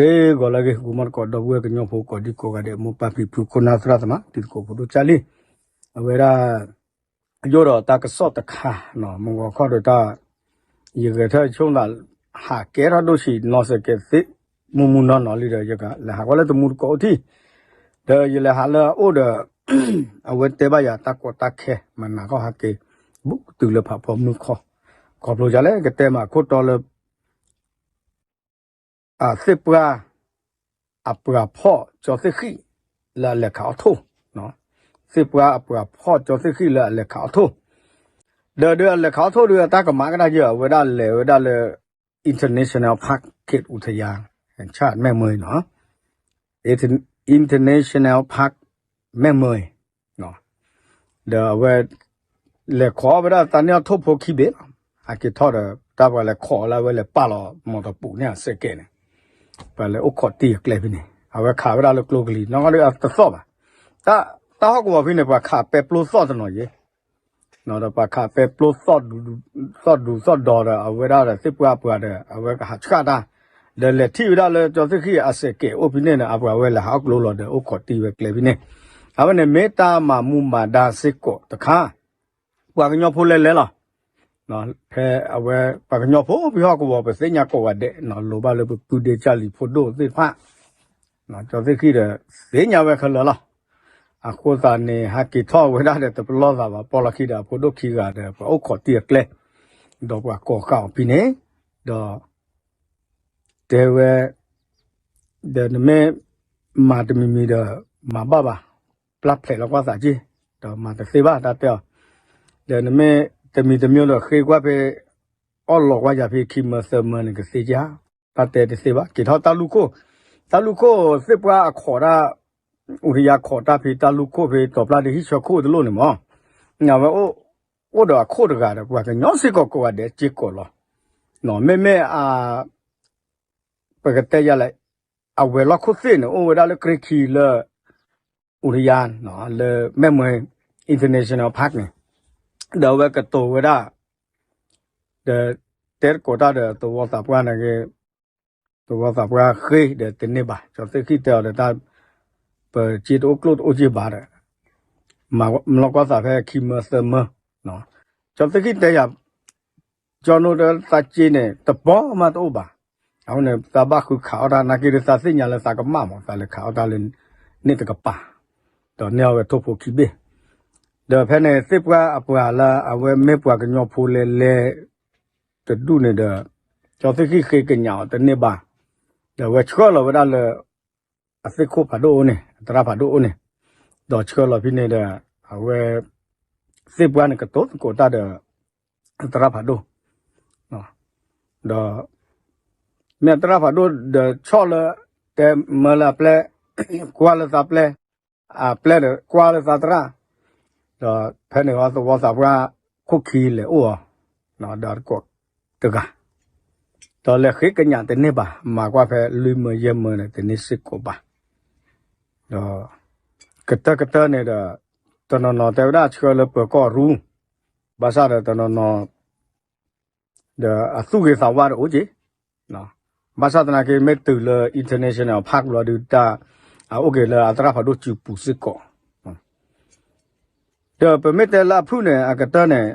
ဂ့ၤဂီၤလၢအဂ့ၤ ဂီၤမီတကိး ဒီပုၢ်ဝဲၢ်ကညီဖိကိးဒံကိးဂၤဒဲး မိၢ်ပၢ်ဖံဖု ခိၣ်နၢ်သရၣ်သမါ တံၤသကိးဖိဒိၣ်ကၢ်လံၢ်, အဝဲဒၣ် ယိၣ်ဒီးတၢ်ကစီၣ်တခါ, မုၢ်ဂီၤခီဒီးတၢ် ယဂဲၤထၢၣ်ဆိသး ဟးကဲထီၣ်ဒိၣ်ဆံး နီၢ်စဲးကဲးသ့ၣ် မူမူနီၢ်နီၢ်လံဒီး ယကလဲၤဟးကွၢ်လၢတမူတကိးအိၣ်ထံၣ်, ဒီးယလဲၤဟးလၢအအိၣ်ဒီး အဝဲတဲဘၣ်ယၤတၢ်ကီတၢ်ခဲ မနၤခီဟးက့ၤ ဘူးကတုၤလၢဖးဖီမုၢ်ခီ, ခီဖျိဒ်လဲၣ် ကတဲမးခိၣ်တီလၢ သ့ၣ်ပှၢ် အပှၤဖီၣ်ကၠီသ့ၣ်ဃံၣ် လၢအလဲၤခးအီၣ်ထိၣ်, သ့ၣ်ပှၢ်အပှၤဖီၣ်ကၠီသ့ၣ်ဃံၣ်လၢအလဲၤခးအီၣ်ထိၣ်, ဒီးဒုးအလဲၤခးအီၣ်ထိၣ်ဒုးအတၢ်ကမၣ်ကဒါယၢ် အဝဲဒၣ်လဲၤဝဲဒၣ်လၢ International Park ခ့ၣ်အူထယါ ဆၣ်မဲၢ်မၢအံၤနီၤ International Park မဲၢ်မၢအံၤ ဒီးအဝဲ လဲၤခိးအီၣ်ဝဲဒၣ်သးန့ၢ်အီၣ်ထိၣ်ဖိခံဘ့ၣ်လီၤ. ဟးက့ၤထီၣ်ဒီး တၢ်ပှၤလဲၤခိးအီၣ်လၢအဝဲလဲၤပာ်လီၤမီၢ်တပူၤန့ၣ်အစဲးကဲးန့ၣ်, ပှၤလဲၤအိၣ်ခိးတံၢ်အကျဲဖဲန့ၣ် အဝဲခးဝဲဒၣ်လၢကျိကလံၤ နီၢ်ကီၢ်ဒုးအတသီၣ်ဘၣ်. တၢ်ဟီၣ်ကဝီၤဖဲန့ၣ် ပှၤခးပဲပျိသီၣ်တနီၤယဲ ဒီးပှၤခးပဲပျိသီၣ်ဒူ သီၣ်ဒူသီၣ်ဒီး အဝဲဒၣ်ဒီးသ့ၣ်ပှၢ်အပှၤဒီး အဝဲကဟးဆှၣ်တၢ်, ဒီးလဲၤထံၣ်ဝဲဒၣ်လၢကၠီသ့ၣ်ဃံၣ်အစဲးကဲးအိၣ်ဖဲန့ၣ်ဒီး အပှၤဝဲလဲၤဟးအီၣ်ကျိလီၤဒီးအိၣ်ခိးတံၢ်ဝဲကျဲဖဲန့ၣ်, အဝဲန့ၣ်မ့ၢ်တၢ်မၤမူမၤဒါစ့ၢ်ကီးတခါ ပှၤကညီဖိလဲၤလဲၤလီၤ. ဖဲအဝဲ ပှၤကညီဖိဖဲဟီၣ်ကဝီၤ ပသ့ၣ်ညါကိးဂၤဒဲး လိၤဘၣ်လၢပပုၢ်ဒ့ကၢ်လံၤဖိဒိၣ်သ့ၣ်တဖၣ် ကၠီသ့ၣ်ဃံၣ်ဒီး သ့ၣ်ညါဝဲခဲလၢာ်လီၤ. အဃိသတးန့ၣ် ဟဲက့ၤထီၣ်ဝဲဒၣ်ဒီးတပလီၢ်သးဘၣ် ပီၣ်လီၢ်ခံဒီးအဖိဒိၣ်ခံဂၤဒီး ပှၤအိၣ်ခိးတံၢ်အကျဲ ဒီးပှၤကိးဃာ်အီၤဖဲန့ၣ် ဒီး တဲဝဲ ဒီးနမ့ၢ်မၤတမံၤမံၤဒီး မၤဘၣ်ဘၣ်, ပျၢ်ဖျဲးလီၤကွၢ်သးက့ၢ်, ဒီးမၤတသ့ဘၣ် တၢ်တဲအီၤ, ဒီးနမ့ၢ်တမံၤတမံၤဒီးဃ့ကွၢ်ဖဲ အီၣ်လီၤကွၢ်ယၤဖဲခံမၢသၢမၢန့ၣ်ကသ့က့ၢ်, တၢ်တဲတသ့ဘၣ် က့ၤထီၣ်တၢ်လူၢ်ခိၣ်, တၢ်လူၢ်ခိၣ်သ့ၣ်ပှၢ်အခီးတၢ် အူထယါခီးတၢ်ဖဲတၢ်လူၢ်ခိၣ်ဖဲတီၤပျၢ်ဒ့ဟံၣ်ဆၢခိၣ်တလိၣ်န့ၣ်မး, အဝဲ အိၣ်ဒီးအခိၣ်တဂၤဒီး ပှၤကညီစ့ၢ်ကီးကိးဂၤဒဲးစ့ၢ်ကီးလီၤ. မ့မ့ၢ် ပကတဲယၤလဲၣ်, အဝဲၤလီၢ်ခိၣ်သ့ၣ်န့ၣ် အိၣ်ဝဲဒၣ်လၢကြ့ခံလၢ အူထယါ လၢမဲၢ်မွဲ International Park န့ၣ်, ဒီးအဝဲကတိၤဝဲဒၣ် ဒီးတဲသကိးတၢ်ဒီးသဝီသးပှၢ်န့ၣ်ဂ့ၤ, သဝီသးပှၢ်ဃ့ဒီးတန့ၢ်ဘၣ်, ကၠီသ့ၣ်ဃံၣ်တဲအီၤဒီးတၢ် ပစ့တအိၣ်ကျိၣ်တအိၣ်စ့ဘၣ်ဒီး မၤလီၤကွၢ်သးဖဲခံမၢသၢမၢ, ကၠီသ့ၣ်ဃံၣ်တဲယၤ ကၠီနိဒီးသးစ့န့ၣ် တပီမးတအိၣ်ဘၣ်, အဃိန့ၣ် သးဘၣ်ဃုခးအီၣ်တၢ်နာ်က့ဒီး သးသ့ၣ်ညါလၢသးကမၣ်မး သးလဲၤခးအီၣ်တၢ်လၢ န့ၢ်တကပၤ, ဒီးန့ၢ်အီၣ်ဝဲထိၣ်ဖိခံဘ့ၣ်, ဒီးဖဲန့ၣ်သ့ၣ်ပှၢ်အပှၤလၢအဝဲမ့ၢ်ပှၤကညီဖိလဲၤလဲၤ တဒူၣ်န့ၣ်ဒီး ကၠီသ့ၣ်ဃံၣ်ဃ့ကညးအီၤတန့ၢ်ဘၣ်, ဒီးအဝဲဆှၢလီၤဝဲဒၣ်လၢ အသ့ၣ်ခိၣ်ဖးဒိၣ်အိၣ်န့ၣ် အသရၣ်ဖးဒိၣ်အိၣ်န့ၣ်, ဒီးဆှၢလီၤဖဲန့ၣ်ဒီး အဝဲ သ့ၣ်ပှၢ်န့ၣ်ကတိၤသကိးတၢ်ဒီး အသရၣ်ဖးဒိၣ်, ဒီး မ့ၢ်အသရၣ်ဖးဒိၣ်ဒီးဆီၣ်လၢ တဲမၢလၢအပျဲၢ် ကွၢ်လၢသးပျဲၢ်, အပျဲၢ်ဒီးကွၢ်လၢသးသရၣ်, ဒီးဖဲန့ၣ်အသဝီသးပှၢ်ခိၣ်ခံလဲၤအိၣ်အီၤ, ဒီးတကိးတဂၤ, ဒီးလဲၤဃ့ကညးတန့ၢ်ဘၣ် မၤကွၢ်ဖဲလွံၢ်မၢယဲၢ်မၢန့ၣ် တန့ၢ်စ့ၢ်ကီးဘၣ်, ဒီး ကတၢၢ်ကတၢၢ်န့ၣ်ဒီး တနီၤနီၤတဲဝဲဒၣ်ဆှၢလၢပၢၤကီၢ်ရူၢ်, ဘၣ်ဆၣ်ဒီးတနီၤနီၤ ဒီးအသူၣ်ဂ့ၤသးဝါဒီးအိၣ်က့ၤ, ဘၣ်ဆၣ်သနာ်က့ မ့ၢ်တုၤလၢ international park ဘျီဒုးတၢ် အအိၣ်က့ၤလၢအသရၣ်ဖးဒိၣ်စုပူၤစ့ၢ်ကီး, ဒီးပမ့ၢ်တဲလၢအဖုၣ်န့ၣ် အကတၢၢ်န့ၣ်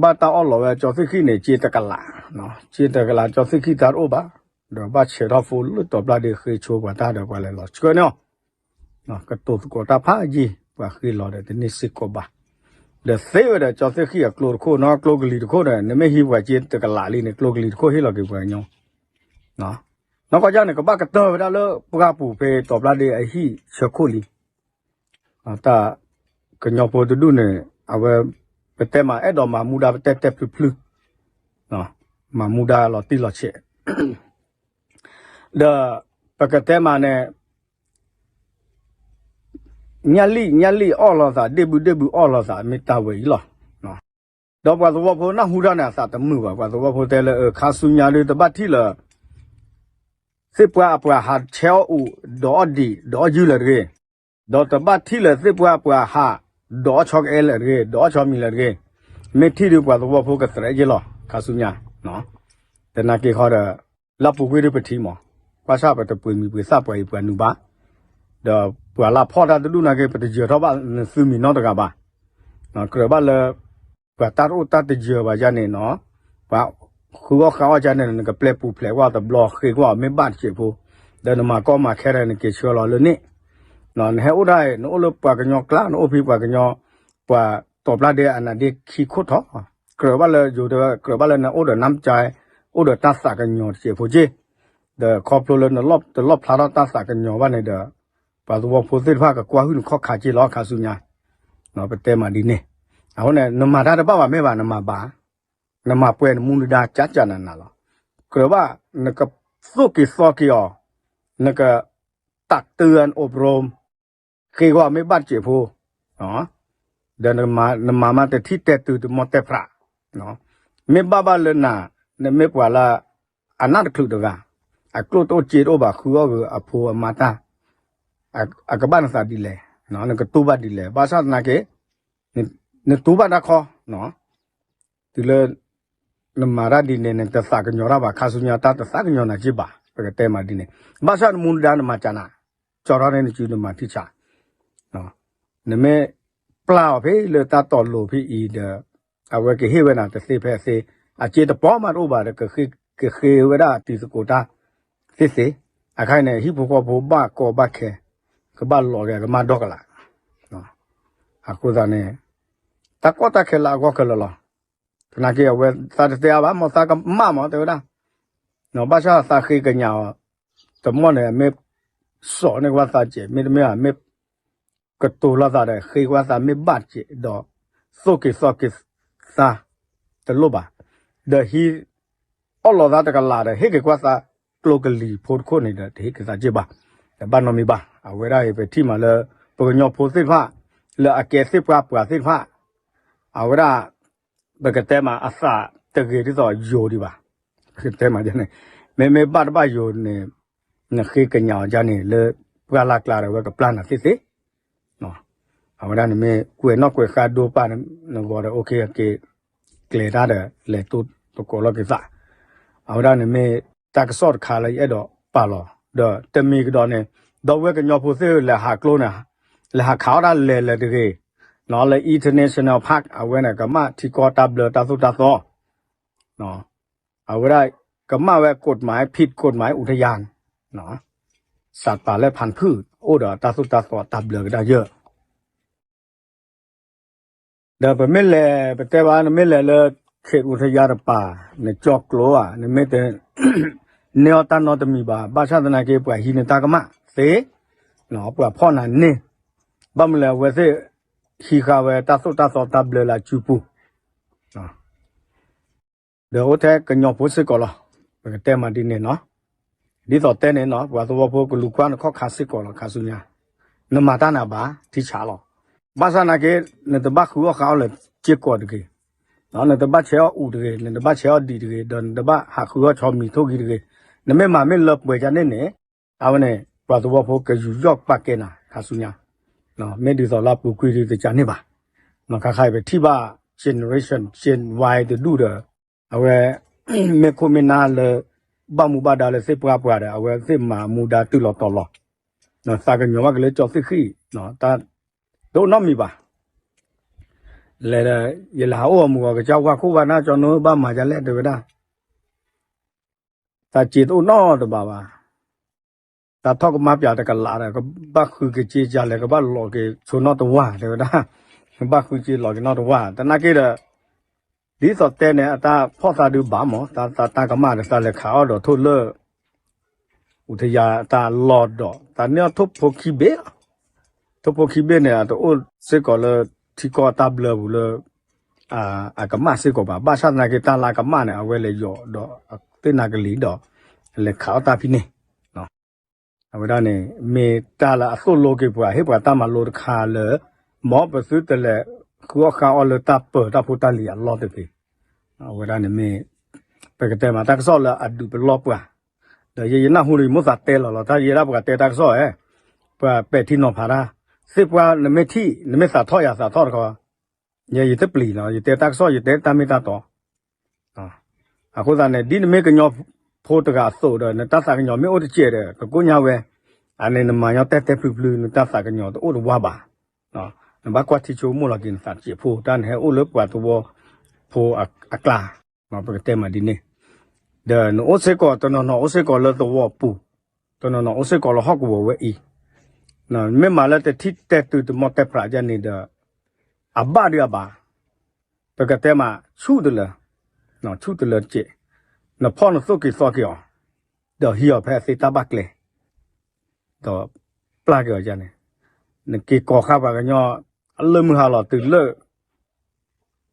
ဘၣ်တၢ်အီၣ်လီၤဝဲကၠီသ့ၣ်ဃံၣ်န့ၣ် ကၠ့တကလး, ကၠ့တကလး ကၠီသ့ၣ်ဃံၣ်တၢ်တအိၣ်ဘၣ်, ဒီးဘၣ်ဆဲးထီၣ်ဖိလၢတီၤပျၢ်ဒ့ဃ့ဆိပှၤတၢ်ဒီးပှၤလဲၤလီၤဆှၢန့ၢ်အီၤ ကတိၤသကိးတၢ်ဖးယံာ် ပှၤဃ့လီၤဒီးတန့ၢ်စ့ၢ်ကီးဘၣ်, ဒီးသ့ဝဲဒီးကၠီသ့ၣ်ဃံၣ်အကျိတခိၣ် နီၢ်ကျိကလံၤတခိၣ်ဒီး နမ့ၢ်ဟံးပှၤကၠ့တကလးလံန့ၣ် ကျိကလံၤတခိၣ်ဟ့ၣ်လီၤက့ၤပှၤကညီ, နီၢ်ကီၢ်န့ၣ် ကဘၣ်ကတၢၢ်ဝဲဒၣ်လၢပှၢ်ပူၤဖဲတီၤပျၢ်ဒ့အဟံၣ်ဆၢခိၣ်လံ တၢ်ကညီဖိတဒူၣ်န့ၣ် အဝဲ ပတဲမးအဲၣ်ဒိးမၤမူဒါပတဲတဲဖျုဖျု, မၤမူဒါလီၤတံၢ်လီၤဆဲး, ဒီးပကတဲမးန့ၣ် ညၣ်လံၣ်ညၣ်လံၣ်အီၣ်လိာ်သး ဒ့ၣ်ဘုဒ့ၣ်ဘုအီၣ်လိာ်သး မ့ၢ်တၢ်ဝဲအံၤလီၤ. ဒီးပှၤသဝီဖိနၢ်ဟူတၢ်န့ၣ် အသးတမုာ်ဘၣ်, ပှၤသဝီဖိတဲလၢ ခါဆူညါဒုး တဘၣ်ထံၣ်လၢ သ့ၣ်ပှၢ်အပှၤဟးဆဲးအီၣ်အူး ဒီးအီၣ်ဒံး ဒီးအီၣ်ယုၢ်လၢၤတဂ့ၤ, ဒီးတဘၣ်ထံၣ်လၢသ့ၣ်ပှၢ်အပှၤဟး ဒီးအီၣ်ဆီကအဲလၢၤတဂ့ၤ, ဒီးအီၣ်ဆီမံၤလၢၤတဂ့ၤ, မ့ၢ်ထံၣ်ဒုးပှၤသဝီဖိကသရဲးယ့ၢ်လီၤ ခါဆူညါ, သနာ်က့ဃီဒီး လၢပူၤကွံာ်ဒုးပထံၣ်မး, ဘၣ်ဆၣ်ပတပှ့ၤမံၤပှ့ၤသၣ်ပှၤအံၤပှၤနုာ်ဘၣ်, ဒီးပှၤလၢဖီၣ်တၢ်တဒူၣ်နာ်က့ ပတယၢၤထီၣ်ဘၣ်နသုမံၤနီတဂၤဘၣ်. ကြၢးဘၣ်လၢ ပှၤတၢ်တအိၣ်တၢ်တယၢၤဘၣ်ယါန့ၣ်နီၤ, ပှၤဃုအီၣ်ဃါအီၣ်ယါန့ၣ် နကပျဲပူၤဖျဲးကွၢ်တဘျီ ဃ့ကွၢ်အီၤမ့ၢ်ဘၣ်တစဲးဖိ, ဒီးနမၤကီမၤခဲဒီးနက့ၤဆှၢလီၤလၢန့ၣ်, နဟဲအိၣ်ဒၣ်အံၤ နအိၣ်လၢပှၤကညီကျါ နအိၣ်ဖဲပှၤကညီ ပှၤတီၤပျၢ်ဒ့အနါဒ့ခံခိၣ်ထီၣ်, ကြၢးဘၣ်လၢယိၤတဲဝဲ ကြၢးဘၣ်လၢနအိၣ်ဒီးနါမကၠါ, အိၣ်ဒီးတၢ်သးကညီၤတစဲးဖိက့ၢ်, ဒီးခီဖျိလၢနတလီၣ်ဖျါထီၣ်တၢ်သးကညီၤဘၣ်န့ၣ်ဒီး ပှၤသဝီဖိသ့ၣ်တဖၣ်ကကွၢ်ဟုၣ်နခီၣ်ခါက့ၢ်လီၤ ခါဆူညါ, ပတဲမးဒ်န့ၣ်, အဃိန့ၣ် နမၤတၢ်တဘၣ်ဘၣ်မ့ၢ်ဘၣ် နမၤဘၣ်, နမၤပှဲၤနမူနဒါကၠးကၠးနးနးလီၤ, ကြၢးဘၣ် နကသိၣ်က့ၤသီက့ၤအီၤ, နက တၢ်တၢ်အအိၣ်ပရိ ဃ့ကွၢ်မ့ၢ်ဘၣ်တစဲးဖိ, ဒီးနမၤမးတထံၣ်တဲတုၤတမီၢ်တဲဖျး, မ့ၢ်ဘၣ်ဘၣ်လၢနၤ, နမ့ၢ်ပှၤလၢ အနၢ်တချုးတဂၤ, အကျိၣ်တအိၣ်စ့တအိၣ်ဘၣ် ဃုအီၣ်ဂ့ၤအဖိအမါတၢ်, အကဘၣ်နသးဒ်လဲၣ်, နကတူၢ်ဘၣ်ဒ်လဲၣ်, ဘၣ်ဆၣ်သနာ်က့ နတူၢ်ဘၣ်တၢ်ခီ, တုၤလၢ နမၤတၢ်ဒ်န့ၣ် နတသးကညီၤတၢ်ဘၣ် ခါဆူညါတၢ်တသးကညီၤနၤက့ၢ်ဘၣ် ပကတဲမးဒ်န့ၣ်, ဘၣ်ဆၣ်နမူနဒါနမၤကၠးနၤ, ကၠီထီၣ်န့ၣ်နစုနမၤထံဆး, နမ့ၢ်ပျၢ်အီၤဖဲလၢတၢ်တီၤလိၤဖဲအံၤဒီး အဝဲကဟ့ၣ်ဝဲနၤတသ့ဖဲအသ့, အစ့တပီၢ်မးတအိၣ်ဘၣ်ဒီး ကဃ့ဝဲဒၣ်တံၤသကိးတၢ်သ့သ့, အခါအံၤန့ၣ် ဟံၣ်ဖိဃီဖိဘၣ်ကီဘၣ်ခဲ, ကဘၣ်လီၤက့ၤအကမၢ်ဒီကလး, အဃိသတးန့ၣ် တၢ်ကီတၢ်ခဲလၢအဂီၢ်ခဲလၢာ်လီၤ. သနာ်က့အဝဲသးတတဲအါဘၣ် မ်သးကမၣ်မးတဲဝဲဒၣ်, ဘၣ်ဆၣ်သးဃ့ကညးအီၤ, တမီၢ်န့ၣ် အမ့ၢ်စိာ်န့ၢ်ကဘၣ်သးစဲး မ့တမ့ၢ် အမ့ၢ်ကတိၤလီၤသးဒီး ဃ့ကဘၣ်သးမ့ၢ်ဘၣ်စဲးဒီး သိၣ်က့ၤသီက့ၤသး တလိၣ်ဘၣ်, ဒီးဟံး အီၣ်လီၤသးတကလးဒီး ဟ့ၣ်က့ၤကွၢ်သးကျိကလံၤဖိတခိၣ်န့ၣ်ဒီး တဟ့ၣ်က့ၤသးစ့ၢ်ဘၣ်, တဘၣ်နီတမံၤဘၣ်. အဝဲဒၣ်အံၤ ပထံၣ်မးလၢ ပကညီဖိသ့ၣ်တဖၣ် လၢအကဲသ့ၣ်ပှၢ်ပှၢ်သ့ၣ်တဖၣ်, အဝဲဒၣ် ပကတဲမးအသးတဂ့ၤဒ်သိးယိၤဒံးဘၣ်. ပကတဲမးန့ၣ် မ့မ့ၢ်ဘၣ်တဘၣ်ယိၤန့ၣ် နဃ့ကညးအီၤဒ်န့ၣ်လၢ ပှၢ်လၢ်ကျါဒီး အဝဲကပျၢ်နၤသ့သ့ အဝဲဒၣ်န့ၣ်မ့ၢ်ကွဲးနီၣ်ကွဲးဃါဒိပာ်နဂီၢ်ဒီး အိၣ်ခ့က့ၤ ကျဲၤတၢ်ဒီး လဲၤတိၢ်သကိးလီၤက့ၤသး, အဝဲဒၣ်န့ၣ်မ့ၢ်တၢ်ကစီၣ်တခါလၢယအဲၣ်ဒိးပာ်လီၤ, ဒီးတမံၤကဒီးန့ၣ် ဒီပုၢ်ဝဲၢ်ကညီဖိသ့ၣ်လၢဟးကျိန့ၣ် လဲၤဟးခးအီၣ်တၢ်လဲၤလဲၤတဂ့ၤ, လၢ International Park အဝဲန့ၣ်ကမၣ်ထံကီၢ်တၢ်ဘျၢတၢ်သိၣ်တၢ်သီ အဝဲဒၣ်ကမၣ်ဝဲ กฎหมาย ผิดกฎหมายอุทยาน สัตว์ป่าและพันธุ์พืช အိၣ်ဒီးတၢ်သိၣ်တၢ်သီတၢ်ဘျၢကဒါယၢ် ဒီးပမ့ၢ်လဲၤ ပတဲဘၣ် နမ့ၢ်လဲၤလၢ เขตอุทยานတပၤ နကၠီကျိဧါ နမ့ၢ်တ န့ၢ်အီၣ်တၢ်နီတမံၤဘၣ် ဘၣ်ဆၣ်သနာ်က့ ပှၤဟံးန့ၢ်တၢ်ကမၣ်သ့, ပှၤဖီၣ်နၤန့ၢ်, ဘၣ်မနုၤလဲၣ် အဝဲသ့ၣ်ဟံးဃာ်ဝဲတၢ်သိၣ်တၢ်သီတၢ်ဘျၢလၢအစုပူၤ ဒီးအိၣ်ထဲကညီဖိစ့ၢ်ကီးလီၤ. ပကတဲမးဒ်န့ၣ်နီၤ, ဒ်သိးတဲန့ၣ်နီၤ ပှၤသဝီဖိကလူၤကွၢ်နခီၣ်ခါစ့ၢ်ကီးလီၤ ခါဆူညါ, နမၤတၢ်နၤဘၣ် ထံဆးလီၤ. ဘၣ်ဆၣ်သနာ်က့ နတဘၣ်ဃုအီၣ်ဃါအီၣ်လၢစ့ၢ်ကီးတဂ့ၤ, နတဘၣ်ဆဲးအီၣ်အူးတဂ့ၤ, နတဘၣ်ဆဲးအီၣ်ဒံးတဂ့ၤ, ဒီးနတဘၣ်ဟးဃုအီၣ်ဆီမံၤထိၣ်ဂံၢ်တဂ့ၤ, နမ့ၢ်မၤမ့ၢ်လၢပှဲၤဒ်န့ၣ်န့ၣ် အဝဲန့ၣ် ပှၤသဝီဖိကယူးယီၣ်ပာ်ကဲနၤ ခါဆူညါ, မ့ၢ်ဒ်သိးလၢအပူၤကွံာ်ဒ်တကးန့ၣ်ဘၣ်. ခါခါအံၤပထံၣ်ဘၣ် generation Gen Y တဒူၣ်ဒီး အဝဲ မ့ၢ်ခိၣ်မ့ၢ်နၢ်လၢ ဘၣ်မူဘၣ်ဒါလၢသ့ၣ်ပှၢ်ပှၢ်ဒီး အဝဲသ့ၣ်မၤမူဒါတုၤလီၤတီၤလီၤ, သးကညီၤဘၣ်က့ၤလၢကၠီသ့ၣ်ဃံၣ်, တအိၣ်နီတမံၤဘၣ်. လဲၤဒီး ယလဲၤဟးအိၣ်အမူးအီၤ ကစၢ်ဝါခိၣ်ဝါနၢ်ကၠီနိဘၣ်မၤဒ်လဲၣ်တဲဝဲဒၣ် သးစ့တအိၣ်နီတဘၣ်ဘၣ်. တၢ်ထီၣ်ကမၣ်ပၠးတကလးဒီး ကဘၣ်ဃုက့ၤစ့ဒ်လဲၣ် ကဘၣ်လီၤက့ၤဆိနီတဝၢ် တဲဝဲဒၣ်, ကဘၣ်ဃုစ့လီၤက့ၤနီတဝၢ် သနာ်က့ဒီး ဒ်သိးတဲန့ၣ် အတၢ်ဖီၣ်သးဒုးဘၣ်မး တၢ်သးတၢ်ကမၣ်ဒီး သးလဲၤခးအီၣ်ဒီးထိၣ်လၢ အူးထယၤတၢ်လီၢ်ဒီး သးန့ၢ်အီၣ်ထိၣ်ဖိခံဘ့ၣ်လီၤ. ထိၣ်ဖိခံဘ့ၣ်န့ၣ် အတအိၣ်စ့ၢ်ကီးလၢထံကီၢ်တၢ်ဘျၢပူၤလၢ အကမၣ်စ့ၢ်ကီးဘၣ်. ဘၣ်ဆၣ်သနာ်က့ တၢ်လၢအကမၣ်န့ၣ် အဝဲလဲၤယီၤဒီးသ့ၣ်နၤကလံၤဒီး လဲၤခးအီၣ်တၢ်ဖဲန့ၣ် အဝဲဒၣ်န့ၣ် မ့ၢ်တၢ်လၢအသိၣ်လိက့ၤပှၤ ဟ့ၣ်ပှၤတၢ်မၤလိတခါလၢ မ်ပသုတလဲၤဃုအီၣ်ဃါအီၣ်လၢတၢ်ပၢၤတၢ်ဖိတၢ်လံၤအလီၢ်တဂ့ၤ. အဝဲဒၣ်န့ၣ်မ့ၢ် ပကတဲမးတၢ်ကစီၣ်လၢအဒုးပလီၢ်ပှၤ ဒီးယဲယနၢ်ဟူဒီးယမိၣ်သးတဲလီၤလီၤ တၢ်ယဲဒၣ်ပှၤတဲတၢ်ကစီၣ်ဧါ ပှၤပဲာ်ထံနီၤဖးတၢ် သ့ၣ်ပှၢ်နမ့ၢ်ထံၣ် နမ့ၢ်သးထီၣ်ယၤသးထီၣ်တခီ ယဲယတပျံၤလီၤ ယတဲတၢ်ကစီၣ် ယတဲတၢ်မ့ၢ်တၢ်တီ အဃိသတးန့ၣ် ဒ်နမ့ၢ်ကညီဖိ ဖိတဂၤအသိးဒီး နတၢ်သးကညီၤမ့ၢ်အိၣ်တစဲးဒီး ကကိညါဝဲ, အန့ၣ်နမၤညီတဲတဲဖျုဖျု နတၢ်သးကညီၤတအိၣ်တဝါဘၣ်. နဘၣ်ကွၢ်ထံဆိကမိၣ်လီၤက့ၤနသးတစဲးဖိ တၢ်နဟဲအိၣ်လၢပှၤသဝီဖိအကျါ, ပကတဲမးဒ်န့ၣ်, ဒီးနအိၣ်စ့ၢ်ကီး တနီၤနီၤအိၣ်စ့ၢ်ကီးလၢသဝီပူၤ, တနီၤနီၤအိၣ်စ့ၢ်ကီးလၢဟီၣ်ကဝီၤဝဲအံၤ, မ့ၢ်မးလၢတထံၣ်တဲတုၤတမီၢ်တဲပြးယဲန့ၣ်ဒီး အဘၣ်ဒုးအဘၣ်, ပကတဲမးဆူၣ်တလၢ, ဆူၣ်တလၢတစဲး, နဖီၣ်နသိၣ်က့ၤသီက့ၤအီၤ, ဒီးဟံးအီၤဖဲအသ့တၢ်ဘၣ်ကျဲ, ဒီးပျၢ်က့ၤအီၤယဲန့ၣ်, နက့ၤကိးဃာ်ပှၤကညီ လၢမုၢ်ဟါလီၤတုၤလၢ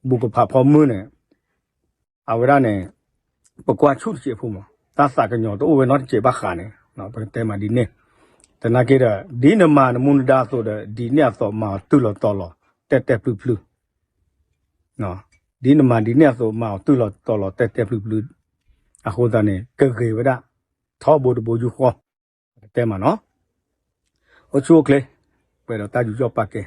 ဘူးကဖးဖီမုၢ်န့ၣ်, အဝဲဒၣ်န့ၣ် ပကွၢ်ဆူၣ်တစဲးဖိမး တၢ်သးကညီၤတအိၣ်ဝဲနီတစဲးဘၣ်ဃးန့ၣ်, ပကတဲမးဒ်န့ၣ်, သနာ်က့ဒီး ဒ်နမၤနမူနဒါအသိးဒီး ဒ်န့ၣ်အသိးမၤအီၤတုၤလီၤတီၤလီၤ တဲတဲဖျုဖျု, ဒ်နမၤဒ်န့ၣ်အသိး မၤအီၤတုၤလီၤတီၤလီၤ တဲတဲဖျုဖျု, အဃိသတးန့ၣ် ကဂ့ၤဝဲဒၣ် ထီဘိတဘိယူၢ်ဃီ, ပကတဲမးနီၤ, အိၣ်ဆူၣ်အိၣ်ချ့, ပှဲၤဒီးတၢ်ယူးယီၣ်ပာ်ကဲ,